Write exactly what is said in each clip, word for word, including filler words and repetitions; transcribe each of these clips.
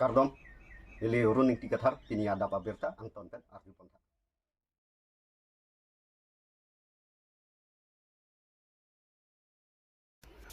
Kardom, ili Run Ingti Kathar, pini adap abirta angton pen arju pon tha.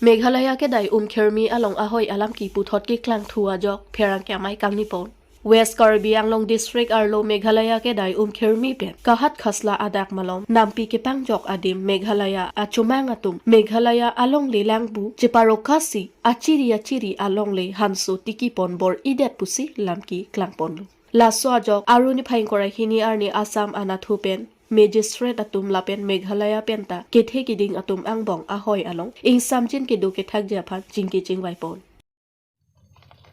Meghalaya kedai Umkhermi along ahoi alam kiputhot keklangthu ajok pherangke amei kangni pon. West Karbi Anglong District arlo Meghalaya kedai Umkhermi pen kahat khasla adak malom nampi kepangjok adim Meghalaya achomang atum Meghalaya alongle langbu cheparokasi achiri achiri alongle hanso tiki pon bor-idet pusi lamki klangponlo. Laso ajok Aru niphai ingkoi ra hini arni Assam anatthu pen magistrate atum lapen Meghalaya penta kethe kiding atum angbong ahoi along ingsamjin kedo kethakji aphan chingki chingvai pon.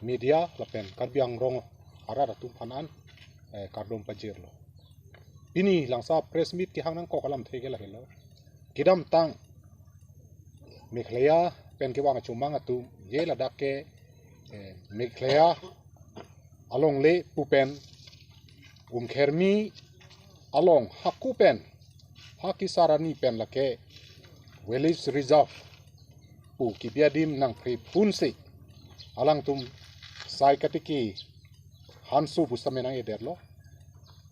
Media lapen Karbi Anglong arat atum aphan an, eh, kardom pajirlo. Pini langsa press meet kehang nangkok alamthe ke lahelo. Kedamtang Meghalaya pen kevang achomang atum, je ladak ke, eh, Meghalaya alongle pu pen Umkhermi along haku pen, haki sarani pen lake village reserve pu kipi adim nangpre phunsi alangtum sai katiki hanso pusitame nang-edetlo.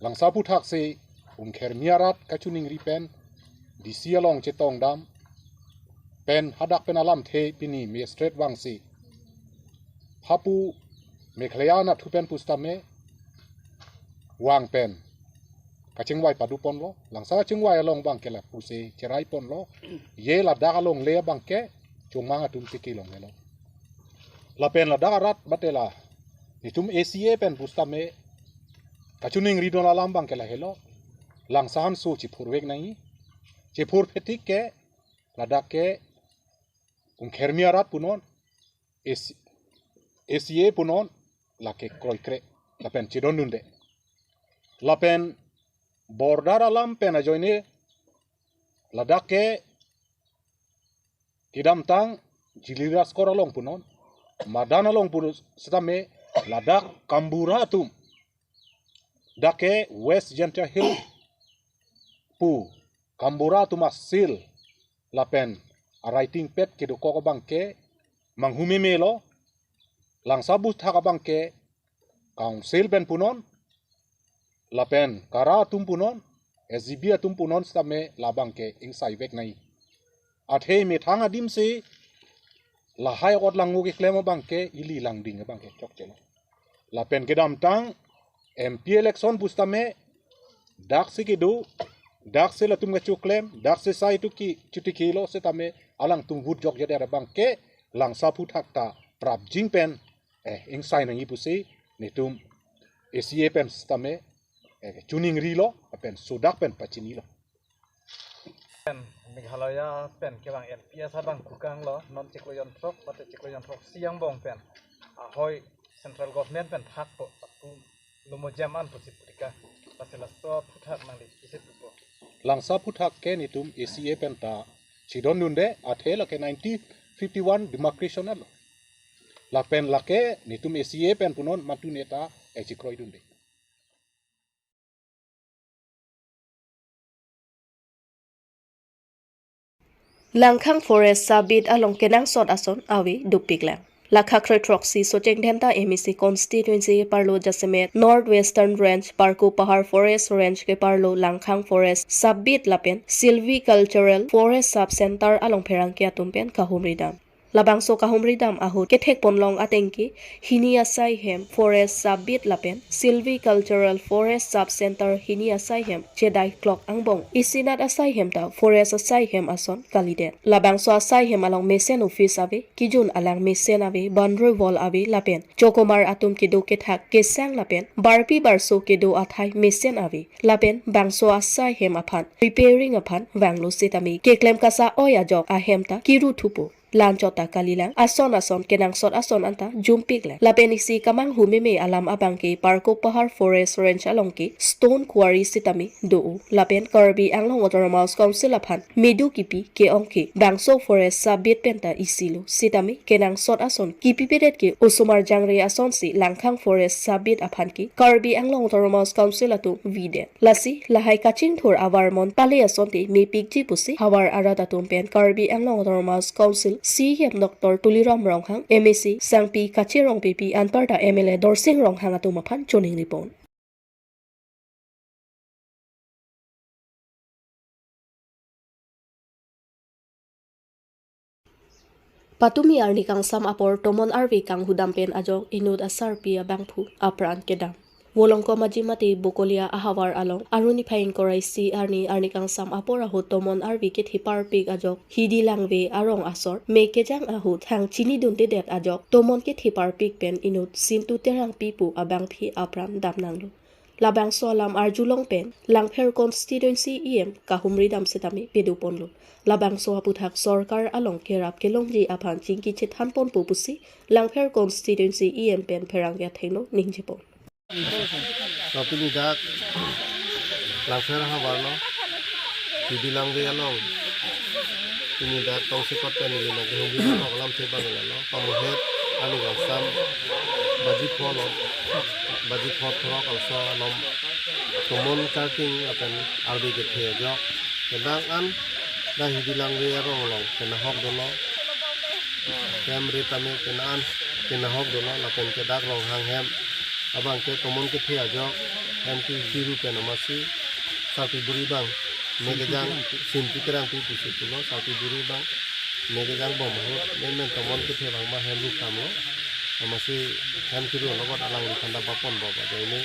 Langsa aphuthaksi Umkhermi arat kachiningri pen D C along chetongdam pen hadak pen alamthe pini magistrate vangsi hapu Meghalaya anatthu pen pusitame vang pen kachingvai padu ponlo. Langsa kachingvai along abangke lapusi cherai ponlo. Je ladak alongle abangke chomang atum tiki longlelo. Lapen ladak arat batela netum A C A pen pusitame kachiningridun alam abangke lahelo. Langsa hanso chephurvek nangji. Chephurphe tik ke ladak ke Umkhermi arat punon, A C, A C A punon, lake kroikre lapen chedondunde. Lapen border alam pen ajoine ladak ke kedamtang Jili Raskor along punon, Madan along punon sitame ladak Kambura atum, dak ke West Jaintia Hills pu Kambura atum a-seal lapen a-writing pad kedokok abangke manghumemelo. Langsa aputhak abangke council pen punon lapen KARA atum punon, S G B atum punon sitame labangke ingsaivek nangji. Athe methang adimsi lahai ot langno keklem abangke ili langding abangke chokchelo. Lapen kedamtang M P election pusitame daksi kedo, daksi latum kachoklem, daksi sai tu ki chutikilo sitame alangtum vote jokjedet abangke langsa aputhak ta prapjin pen, eh, ingsai nangji pusi netum A C A pen sitame, eh, chiningrilo, pen sodak pen pachinilo. Pen Meghalaya pen kevang M P asa abang kukanglo, non chiklo jonthrok, mate chiklo jonthrok isi angbong pen ahoi central government pen thakpo, lapu lumo jam an pusi purika, lasi laso aputhak nangli isi pupo. Langsa aputhak ke netum A C A pen ta chedondunde, athe lake nineteen fifty-one demarcation alo. Lapen lake netum A C A pen punon matu neta echikroidunde. Langkhang Forest Sub-Beat along kenangsot ason ave dopiklang. Lakha kre throksi Socheng Dhenta M A C constituency keparlo jasemet North Western Range, Parku Pahar Forest Range keparlo Langkhang Forest Sub-Beat lapen Silvicultural Forest Sub Center along pherangke atum pen kahumridam. Labangso kahumridam ahut kethekponlong atengke hini asai hem Forest Sub-Beat lapen Silvicultural Forest Sub Center hini asai hem chedai klok angbong isinat asai hem ta Forest asai hem ason kalidet. Labangso asai hem along mesen office ave, kejun alang mesen ave, boundary wall ave lapen chokomar atum kedo kethak kesang lapen barpi barso kedo athai mesen ave. Lapen bangso asai hem aphan repairing aphan vanglo sitame keklem kasa-oi ajok ahem ta kiru thupo. Lanchot ta kalilang, ason ason kenangsot ason anta jumpiklang. Lapen isi kemanghu meme alam abangke Parku Pahar Forest Range alongke stone quarry sitame do-o. Lapen Karbi Anglong Autonomous Council aphan medu kipi ke-ong ke bangso Forest Sub-Beat pen ta isilo sitame kenangsot ason kipipedet ke osomar jangre asonsi Langkhang Forest Sub-Beat aphan ke Karbi Anglong Autonomous Council atum videt. Lasi lahai kachingthur avarmon pale asonte mepikji pusi havar arat atum pen Karbi Anglong Autonomous Council C E M Doctor Tuliram Ronghang, M A C Sangpi Kache Rongpipi anparta M L A Dorsing Ronghang atum aphan choningripon. Patumi arni kangsam apor tomon arve kanghudam pen ajok inut asarpi abangphu apran kedam. Volongkom Aji mate Bokolia ahavar along Aru niphai ingkoi ra isi arni, arni kangsam apor ahut tomon arve kethe parpik ajok Hidi Langve arong asor me kejang ahut thang chinidundedet ajok tomon kethe parpik pen inut Sintu Terangpi pu abangphi apran damnanglo. Labangso alam arjulong pen Langpher constituency E M kahumri dam setame pedoponlo. Labangso aputhak sorkar along kerap kelongji aphan chingki chethanponpo pusi Langpher constituency E M pen pherangke athengno ningjepon. Pini dak Langpher havar lo, Hidi Langve along pini dak tongsekot pen neli nangkehumri nangkok alamthe abang lalo. Pamuhet arni kangsam baji pho lo, baji pho throk also alom tomon karting lapen arve kethe ajok kedang an dak Hidi Langve arong along kenahok dolo. Hem rit tame kenan kenahok dolo, lapen ke dak Ronghang hem abangke tomon kethe ajok hem ke hiru pen amatsi sarpi buri abang me kejang, Sintu Terangpi pusi pulo, sarpi buri abang me kejang bom ahut menmen tomon kethe abang ma hem rukam lo. Amatsi hem kiru lo kot alangli thanda bapon bo ba ini,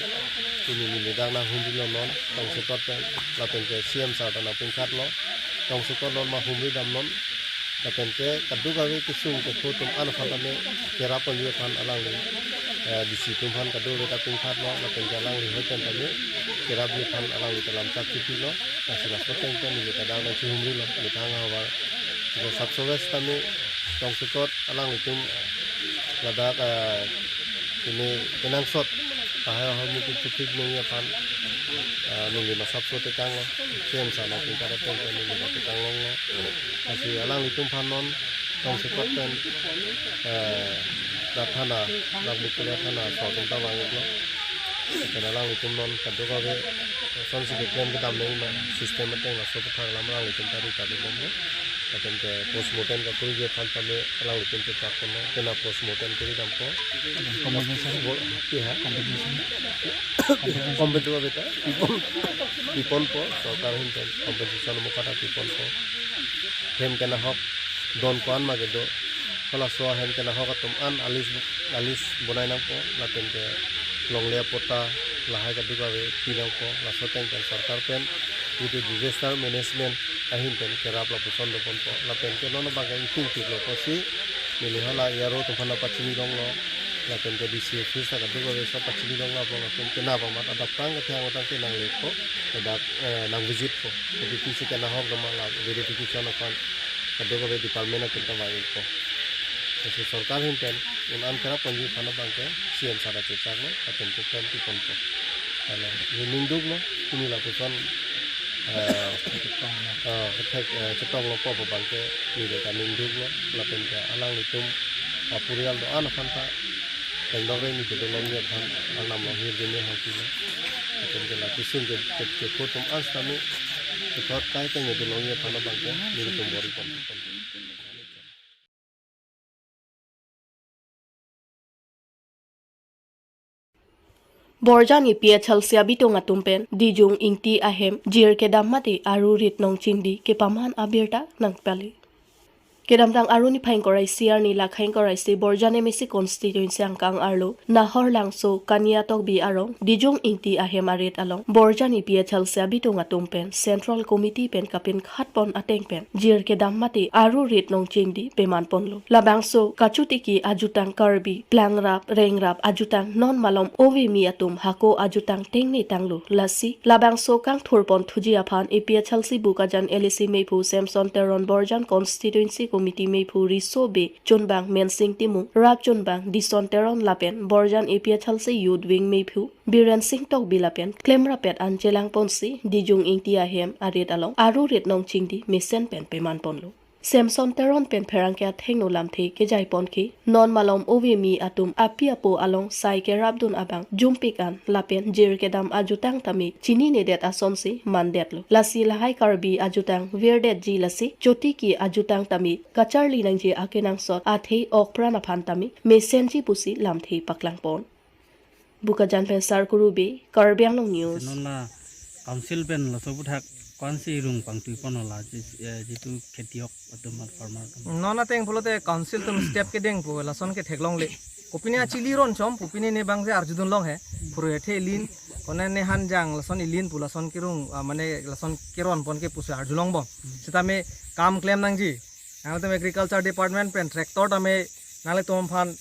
ini neli dak nanghumrilo non tongsekot pen lapen ke C M sir ta nangpingkhat lo, tongsekot non ma humri dam non. Lapen ke kadokave kesung kekho atum an aphan tame kerap ponji aphan alangli, eh, D C atum aphan kadokave ta pingkhat lo, lapen ke alangli hoi pen tame kerapji aphan alangli ta lamchak chipilo. Lasi laso ateng pen neli ta dak nangkehumrilo, methang havar. Ke Sub Sub West tame tongsekot alanglitum ladak, eh, ini kenangsot tahai ahormu kipithik nangji aphan, eh, neli ma sapso tekanglo, C M sir nangpingkhat ateng pen neli ma tekang longlo. Lasi alanglitum aphan non tongsekot pen, eh, dak thana, dak Bokolia thana asor atum ta vang-iklo. Lapen alanglitum non kadokave asonsi keklem kedam nangji ma system ateng laso aputhak alam alanglitum ta ri ta bomlo. Lapen ke postmortem kakuriji aphan tame alanglitum chechak ponlo, kena postmortem kuri dampo. Compensation. Bo-, ki ha? Compensation. Compensation. Compensation beta. Pipon, piponpo, sorkar ahin pen compensation mukata piponpo. Hem kenahok don ko-an ma kedo. Halaso ahem kenahok atum an a list, a list bonai nangpo, lapen ke longle apatta lahai kadokave pi nangpo, laso ateng pen sorkar pen, itu disaster management ahin pen kerap lapuson doponpo, lapen ke non abangke ingting tiklo pusi, neli hala A R O atum aphan pachini longlo, lapen ke D C office ta kadokave so pachini longlo, abang atum kena pamat adap tang kethe angtang ke nanglepo, ladak, eh, nang visit po, jadi pisi kenahok doma la verification aphan kadokave department atum ta vang-ikpo. Lasi sorkar ahin pen un-an kerap ponji aphan abangke C M sir ta chechaklo, lapen ke klem piponpo. Hala, neli ningduklo, pini lapuson, eh, eh, kethek, eh, chetonglo pu abangke neli ta ningduklo, lapen ke alanglitum apurial do-an aphan ta tengdok rengni kedolongji aphan arnam along hirjume hangpilo. Lapen ke la kesung ke, ke, kekho atum an setame kethot kai teng kedolongji aphan abangke nelitum bor-ipon. Borjan A P H L C abitung atum pen Dijung Ingti ahem jir kedam mate aru rit nangchingdi kepaman abirta nangpale. Kedamtang aru niphai ingkoi ra isi arni lakhai ingkoi ra isi Borjan M A C constituency angkang arlo Nahorlangso Kania Tokbi arong Dijung Ingti ahem arit along Borjan A P H L C abitung atum pen Central Committee pen kapinkhat pon ateng pen jir kedam mate aru rit nangchingdi peman ponlo. Labangso kachotiki ajutang Karbi, plangrap, rengrap ajutang non malom ove mi atum hako ajutang tengne tanglo. Lasi labangso kangthur pon thuji aphan A P H L C Bokajan L A C meiphu Samson Teron, Borjan Constituency Committee meiphu Riso Bey, chunbang Mensing Timung, rap chunbang Dison Teron lapen Borjan A P H L C Youth Wing meiphu Biren Sing Tokbi lapen klemrapet an chelang ponsi Dijung Ingti ahem arit along aru rit nangchingdi mesen pen peman ponlo. Samson Teron pen pherangke athengno lamthe kejai ponke, non malom ove mi atum api apo along sai kerapdun abang jumpik an lapen jir kedam ajutang tame chininedet asonsi mandetlo. Lasi lahai Karbi ajutang virdetji lasi chotiki ajutang tame kacharli nangji akenangsot athe okpran aphan tame mesenji pusi lamthe paklangpon. Bokajan pen Sarkuru Bey, Karbi Anglong News. Non la council pen laso aphuthak ko-ansi rung pangtui ponlo la ji-, eh, jitu khetiok atum, farmer atum. Non ateng pulote council atum step kedeng pu lason ke theklongle. Kopine achili ronchom, kopine ne bang je arjudun long he. Puru hethe ilin, kone ne hanjang lason ilin pu lason kerung, ah, mane lason keron pon ke pusi arjulongbom. Sitame kam klem nangji. Nanglitum agriculture department pen tractor tame nanglitum aphan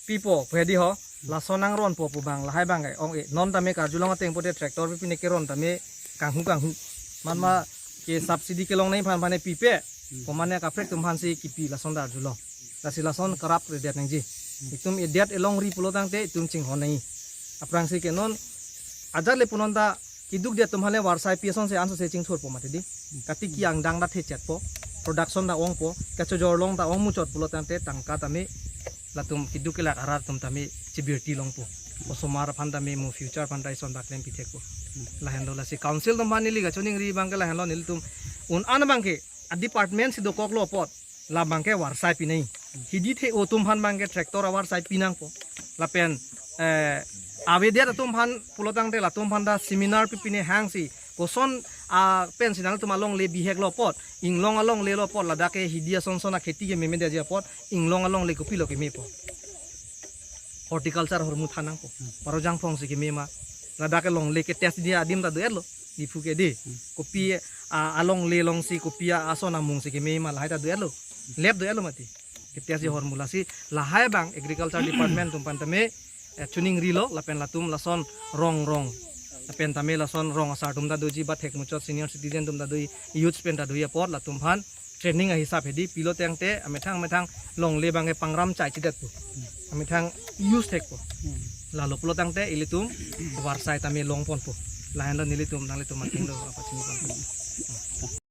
pipo pu hedi ho. Lason nangronpo pu bang lahai bang ke ong-e. Non tame karjulong ateng pulote tractor pipine keron tame kanghu kanghu. Manma ke subsidy kelong nai aphan aphan pipe. Komane kaprek atum aphansi kipi lason ta arjulong. Lasi lason kerap redet nangji. Itum edet elongri pulo tangte itum chinghon nai. Aphrangsi ke non ajat le punon ta keduk det atum aphan le varsai pi asonsi ansose chingthurpo mati di. Katiki angdeng ta thechetpo, production ta ongpo, kachojor long ta ong muchot pulo tangte tangka tame latum keduk kelak arat atum tame chibirti longpo. Osomar aphan tame mo future aphan ta ison ta klem pithekpo. Lahenlo lasi council atum aphan neli kachiningri bang ke lahenlo, nelitum un-an bang ke a department si dokoklo apot labang ke varsai pinai. Hidi the-o atum aphan bang ke tractor avarsai pinangpo. Lapen, eh, avedet atum aphan pulo tangte latum aphan ta seminar pipine hangsi koson, ah, pensi nangtum alongle biheklo apot, inglong alongle lo apot, ladak ke hidi ason son akheti kememedetji apot, inglong alongle kopilo kemepo. Horticulture ahormu than nangpo. Paro jangphong si keme ma. Ladak ke longle ke test dia adim ta do-etlo. Diphu ke di. Kopi, ah, alongle alongsi kopi, ah, ason amung si keme ma lahai ta do-etlo. Lab do-etlo mati. Ke test ji ahormu lasi lahai bang agriculture department atum aphan tame, eh, chiningrilo lapen latum lason rong rong. Lapen tame lason rong asar atum ta doji, ba thek muchot senior citizen atum ta doji, youths pen ta doji apot latum aphan training ahisap hedi pilo tangte amethang amethang longle bang ke pangram chai chidet pu. Amethang use thekpo. Lalo pulo tangte ilitum varsai tame longponpo. Lahenlo nelitum nanglitum athengno pachini ponpo.